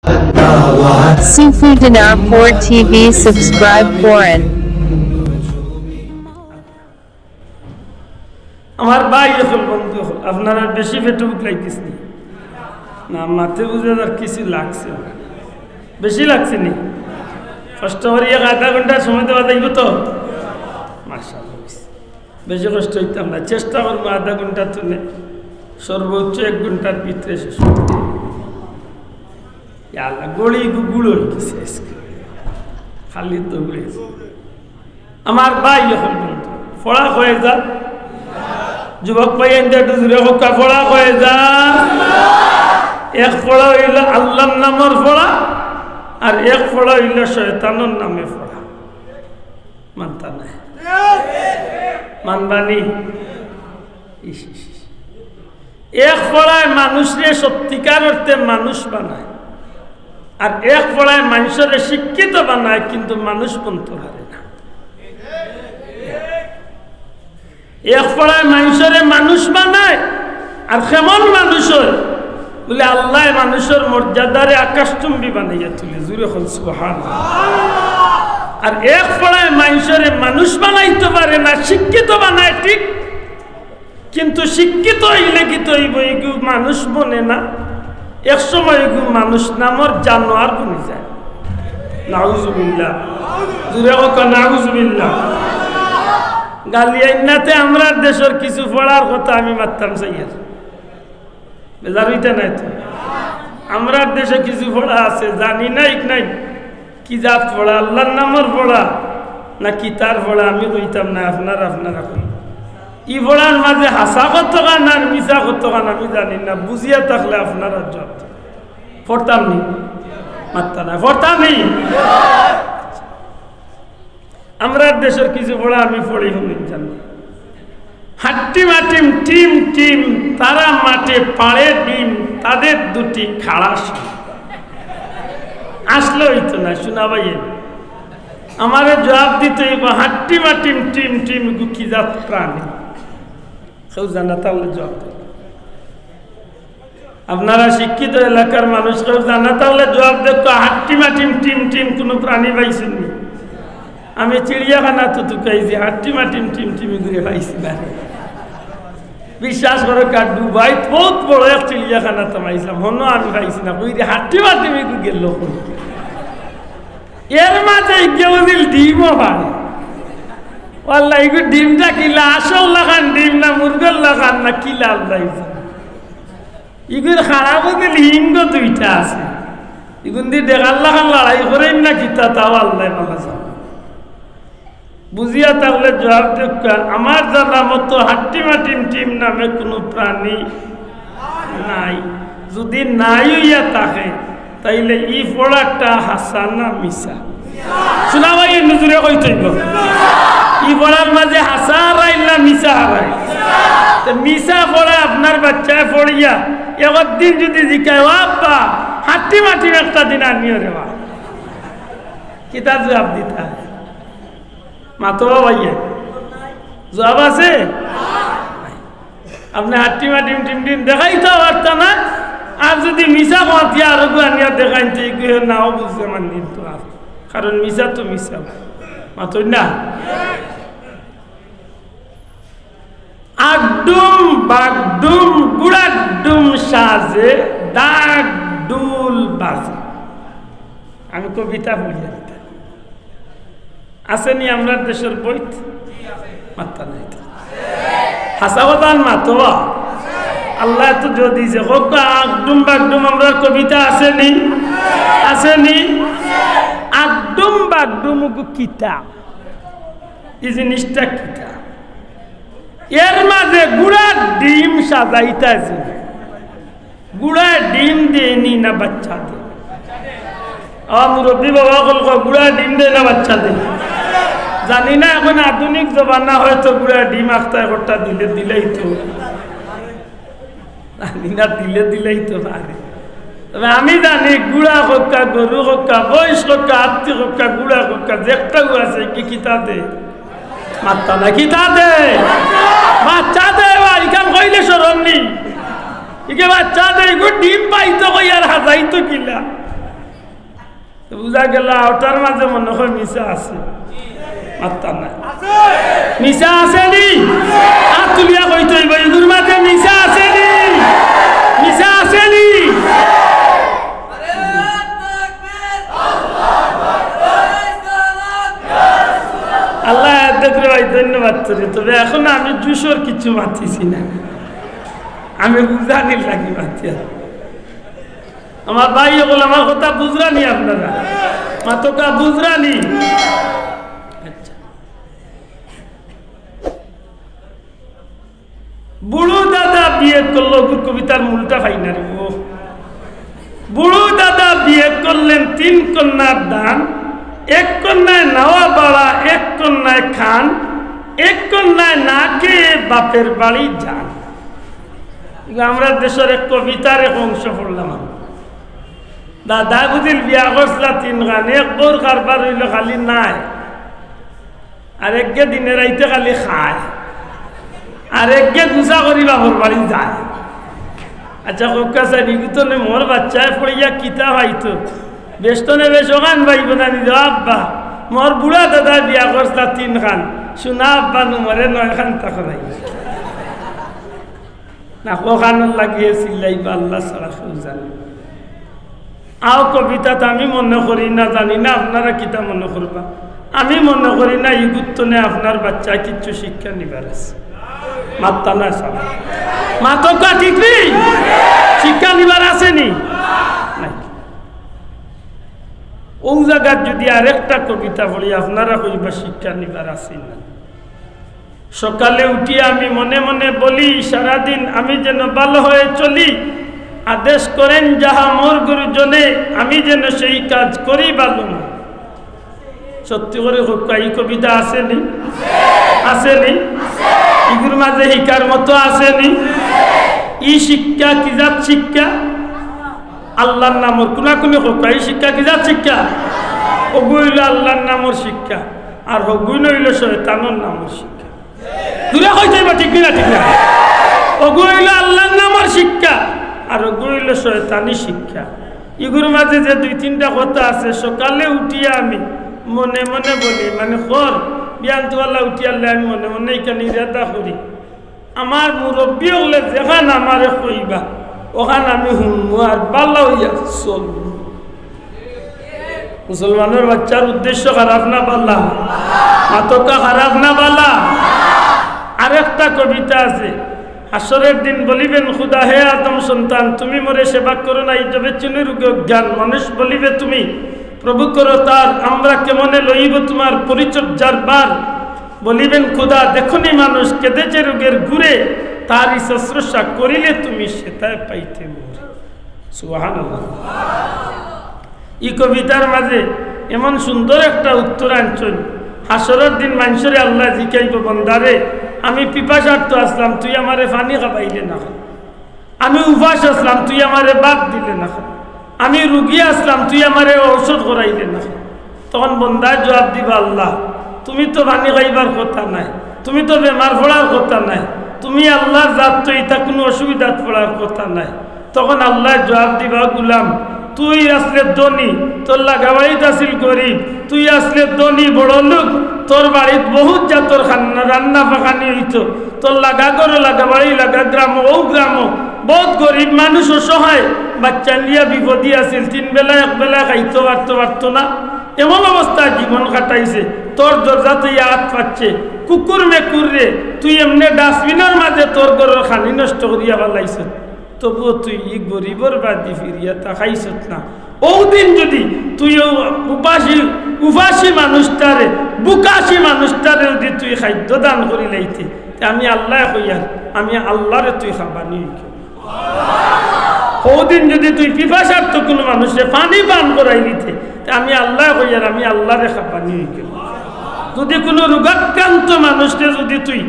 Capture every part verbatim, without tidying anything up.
Sufu Dinar Port T V subscribe foreign. আমার ভাই অকল, বন্ধু অকল, আপনারার বেশি পেটো ভুক লাগিছে নি? না, মাতে বুঝা যার কিছু লাগছে। বেশি লাগছে নি? কষ্ট করি এক আধা ঘন্টার সময় দেওয়া যাইব তো? মাশাআল্লাহ। বেশি কষ্ট হইতাম না, চেষ্টা করবো আধা ঘন্টা তুলে সর্বোচ্চ এক ঘন্টার ভিতরে শেষ করতে। ইয়া আল্লাহ, গড়ি গু-, গুড় হয়ে গেছে আজকে। খালি দৌড়ে। আমার ভাই অকল, বন্ধু, পড়া হয়ে যা। যুবক ভাই, এনতে একটু জুরে কউক্কা, পড়া হয়ে যা। এক পড়া হইল আল্লাহর নামর পড়া, আর এক পড়া হইল শয়তানর নামে পড়া। মানতা নাই। মানবানি? ইস, ইস, ইস। এক পড়ায় মানুষরে সত্যিকার অর্থে মানুষ বানায়, আর এক পড়ায় মানুষরে শিক্ষিত বানায়, কিন্তু মানুষ বনতে পারে না। এক পড়ায় মানুষরে মানুষ বানায়, আর কেমন মানুষ হয়? বলে, আল্লায় মানুষর মর্যাদারে আকাশচুম্বী বানাইয়া তুলে। জুরে কউন সুবহান। আর এক পড়ায় মানুষরে মানুষ বানাইতে পারে না, শিক্ষিত বানায় ঠিক, কিন্তু শিক্ষিত হইলে কিতা হইব? ইগু মানুষ বনে না, এক সময় ইগু মানুষ নামর জানোয়ার বনি যায়। নাউজুবিল্লাহ। জুরে কউক্কা, নাউজুবিল্লাহ। গালিয়াইন্নাতে আমরার দেশর কিছু পড়ার কথা আমি মাততাম চাইয়ার। বেজার হইতা নাই তো? আমরার দেশে কিছু পড়া আছে, জানি না, ঠিক নাই। কি জাত পড়া, আল্লাহর নামর পড়া, না কিতার পড়া, আমি কইতাম না, আপনারা, আপনারা কইন। ই পড়ার মাঝে হাছা কতখান আর মিছা কতখান আমি জানি না, বুঝিয়া থাকলে আপনারা জবাব দেইন। পড়তাম নি? মাততা না, পড়তাম নি? আমরার দেশর কিছু পড়া আমি পড়ি হুনি জানি। হাট্টি মাটিম টিম টিম, তারা মাঠে পাড়ে ডিম, তাদের দুটি খাড়া শিং। আসলে হইতো না, শোনা ভাই। আমারে জবাব দিতে হইব, হাট্টি মাটিম টিম টিম, ইগু কি জাত প্রাণী? কেউ জানা থাকলে জবাব দেইন। আপনারা শিক্ষিত এলাকার মানুষ, কেউ জানা থাকলে জবাব দেইন তো, হাট্টি মাটিম টিম টিম কোনো প্রাণী পাইছইন নি? আমি চিড়িয়াখানাত তো তুকাইছি, হাট্টি মাটিম টিম টিম ইগুরে পাইছি না। বিশ্বাস করো, কার দুবাইত বহুত বড় এক চিড়িয়াখানাত হামাইছিলাম, হনো আমি পাইছি না, কই রে হাট্টি মাটিম ইগু গেল কই? এর মাঝে ইগু বুঝিল ডিমও পারে। ওয়াল্লাহ, ইগু ডিমটা কিলা, আসল লাখান ডিম না, মুরগর লাখান না, কিলা আল্লাহ জানে। ইগুর খাড়া বুঝিল হিঙ্গ দুইটা আছে। ইগুন দি ডেগার লাখান লড়াই করেন না কিতা, তাও আল্লাহ ভালা জানে। বুঝিয়া থাকলে জবাব দেউক্কা, আমার জানা মতো হাট্টি মাটিম টিম নামে কোনো প্রাণী নাই। যদি নাই হইয়া থাকে, তাইলে ই পড়াটা হাছা না মিছা? শোনা ভাই, এমনি জুরে কইতে হইব। ই পড়ার মাঝে হাছা হারাইল না মিছা হারাইল? তো মিছা পড়া আপনার বাচ্চায় পড়িয়া একদিন যদি জিকায়, "ও আব্বা, হাট্টি মাটিম একটা দিন আনিও রে বা।" কিতা জবাব দিতা? মাতো ভাইয়ে, জবাব আছে? আপনে হাট্টি মাটিম টিম টিম দেখাইতা পারতা না, আর যদি মিছা মাতিয়া আরোগু আনিয়া দেখাইন, তে ইগু নাও বুঝতে মাননি তো আর। কারণ মিছা তো মিছা। মাতইন না? আগডুম বাগডুম গুড়াডুম সাজে, দাগ ডুল বাজে। আমি কবিতা বলি একটা। আছে নি আমরার দেশর বইত? মাততা নাই তো। হাছা কথা মাতো বা। আল্লায় তো যদি যে কউক্কা আগডুম বাগডুম আমরার কবিতা আছে নি? আছে নি? আগডুম বাগডুম ইগু কিতা? ই জিনিসটা কিতা? এর মাঝে গুড়ার ডিম সাজাইতা যে, গুড়ায় ডিম দেয়নি না বাচ্চা দেয়? আমার মুরব্বী বাবা অকল কয়, গুড়ায় ডিম দেয় না বাচ্চা দেয়? জানি না, এখন আধুনিক জমানা, হয়তো গুড়ায় ডিম আখতায় করতা দিলে দিলেই তো। জানি না, দিলে দিলেই তো পারে। তবে আমি জানি, গুড়া কউক্কা, গরু কউক্কা, মইষ কউক্কা, আত্তি কউক্কা, গুড়া কউক্কা, যে একটাউ আছে, কি কিতা দে? মাততা না, কিতা দে? বাচ্চা দে বা, ইখান কইলে শরম নি? ইগু বাচ্চা দে, ইগু ডিম পাইতো কই আর হাজাইতো কিলা? বুঝা গেল, ওটার মাঝে মনে হয় মিছা আছে। মাত্তা নাই। মিছা আছে নি? হাত তুলিয়া কইতে অইবো, ইগুর মাঝে মিছা আছে নি? মিছা আছে নি? আল্লাহ, দেখরে ভাই, ধন্যবাদ তোরে। তবে এখন আমি জুশর কিছু মাতিছি না, আমি বুঝানির লাগি মাতিয়া। আমার ভাই অকল, আমার কথা বুঝরা নি আপনারা? মাতকা বুঝরা নি? আচ্ছা। বুড়ো দাদা বিয়ে করলো, কবিতার মূলটা পাই না রে ও। বুড়ো দাদা বিয়ে করলেন তিন কন্যার দান, এক কন্যায় নাওয়া বাড়া, এক কন্যায় খান, এক কন্যায় না খেয়ে বাপের বাড়ি যান। ইগু আমরা দেশর এক কবিতার এক অংশ পড়লাম আমি। দাদায় বুঝিল বিয়া করছলা তিন খান, এক বউর কারবার অইলো খালি নায়, আর একগে দিনে রাইতে খালি খায়, আর একগে গুছা করি বাপর বাড়ি যায়। আচ্ছা, কউক্কা চাইন, ইগু তনে মোর বাচ্চায় পড়িয়া কিতা পাইতো? বেশ তনে বেশ অখান পাইবো না নি? আব্বা, মোর বুড়া দাদায় বিয়া করছলা তিন খান, শুনা আব্বা নু মোরে নয় খান তা করাই। না, অখানর লাগিয়ে চিল্লাইবা, আল্লাহ ছাড়া কেউ জানে। আও কবিতাত আমি মনে করি না, জানি না আপনারা কিতা মনে করবা, আমি মনে করি না ইগুর তনে আপনার বাচ্চায় কিচ্ছু শিক্ষা নিবার আছে। মাত্তা না সারা। মাতকা ঠিক নি? শিক্ষা নিবার আছে নি? নাই। অউ জাগাত যদি আরেকটা কবিতা পড়ি, আপনারা কইবা শিক্ষা নিবার আছে না। সকালে উঠি আমি মনে মনে বলি, সারাদিন আমি যেন ভালো হয়ে চলি। আদেশ করেন যাহা মোর গুরুজনে, আমি যেন সেই কাজ করি ভালো মনে। সত্যি করি কউক্কা, ই কবিতা আছে নি? আছে নি? ইগুর মাঝে হিকার মতো আছে নি? ই শিক্ষা কি জাত শিক্ষা? আল্লার নামর, কুনাকুনি কউক্কা, ই শিক্ষা কি জাত শিক্ষা? অগু অইলো আল্লার নামর শিক্ষা, আর হগুইন অইলো শয়তানর নামর শিক্ষা। জুরে কইতে অইবো, ঠিক নি না? ঠিক না? অগু অইলো আল্লার নামর শিক্ষা, আর অগু অইলো শয়তানি শিক্ষা। ইগুর মাঝে যে দুই তিনটা কথা আছে, সকালে উঠিয়া আমি মনে মনে বলি, মানে, খর, বিয়ান তুয়াল্লা উঠিয়ারলে আমি মনে মনে ইখান ইরাদা করি, আমার মুরব্বি অকলে যেখান আমারে কইবা, অখান আমি হুনমু আর ভালা অইয়া চলমু। মুসলমানর বাচ্চার উদ্দেশ্য খারাপ না ভালা? মাতকা খারাপ না ভালা? আরেকটা কবিতা আছে, হাশরের দিন বলিবেন খুদা, হে আদম সন্তান, তুমি মোরে সেবা করো নাই, জবে চিনি রোগে অজ্ঞান। মানুষ বলিবে তুমি প্রভু করো তার, আমরা কেমনে লইব তোমার পরিচর্যার ভার? বলিবেন খুদা, দেখনি মানুষ কেঁদেছে রোগের ঘুরে, তারই শুশ্রূষা করিলে তুমি সেতায় পাইতে মোরে। সুবহানাল্লাহ। ই কবিতার মাঝে এমন সুন্দর একটা উত্তর আনছইন, হাশরর দিন মানষরে আল্লায় জিকাইবো, বন্দারে, আমি পিপাসার্ত আছলাম, তুই আমারে পানি খাবাইলে না। আমি উপাস আছলাম, তুই আমারে ভাত দিলে না। আমি রুগী আছলাম, তুই আমারে ঔষধ করাইলে না। তখন বন্দায় জুয়াব দিবা, আল্লাহ, তুমি তো পানি খাইবার কথা নায়, তুমি তো বেমার পড়ার কথা নায়, তুমি আল্লার জাত, তো ইতা কুনু অসুবিধাত পড়ার কথা নায়। তখন আল্লায় জুয়াব দিবা, গুলাম, তুই আছলে ধনী, তোর লাগাবাড়িত আছিল গরিব, তুই আছলে ধনী বড় লোক, তোর বাড়িত বহুত জাতর খান্না, রান্না পাকানি অইতো, তোর লাগা ঘরো, লাগা বাড়ি, লাগা গ্রামো, অউ গ্রামো বহুত গরিব মানুষ, অসহায়, বাচ্চা নিয়া বিপদি আছিল, তিন বেলা এক বেলা খাইতো পারতো পারতো না, এমন অবস্থায় জীবন কাটাইছে। তোর দরজাত আত পাতছে, কুকুর মেকুররে তুই এমনে ডাস্টবিনর মাঝে তোর ঘরর খানি নষ্ট করিয়া ফালাইছত। তবুও তুই ই গরিবর বাদি ফিরিয়া তাকাইছত না। অউ দিন যুদি তুই অউ উপাসী, উপাসী মানুষটারে, ভুকাসী মানুষটারে যুদি তুই খাদ্য দান করিলাইতে, তে আমি আল্লায় কইয়ার, আমি আল্লারে তুই খাবানি অইগেলে। অউ দিন যুদি তুই পিপাসার্ত কুনু মানুষরে পানি পান করাইলিতে, তে আমি আল্লায় কইয়ার, আমি আল্লারে খাবানি অইগেলে। যুদি কুনু রোগাক্রান্ত মানুষরে যুদি তুই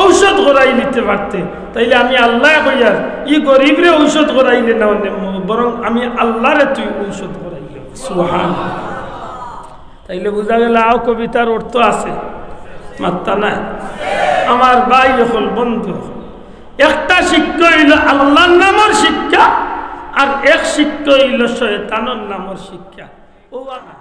ঔষধ করাইলিতে পারতে, তাইলে আমি আল্লায় কইয়ার, ই গরিবরে ঔষধ করাইলে না অনে, বরং আমি আল্লারে তুই ঔষধ করাইলে। সুবহান। তাইলে বুঝা গেল, আও কবিতার অর্থ আছে, মাত্তা নাই। আমার ভাই অকল, বন্ধু অকল, একটা শিক্ষা অইলো আল্লার নামর শিক্ষা, আর এক শিক্ষা অইলো শয়তানর নামর শিক্ষা। ও আল্লাহ,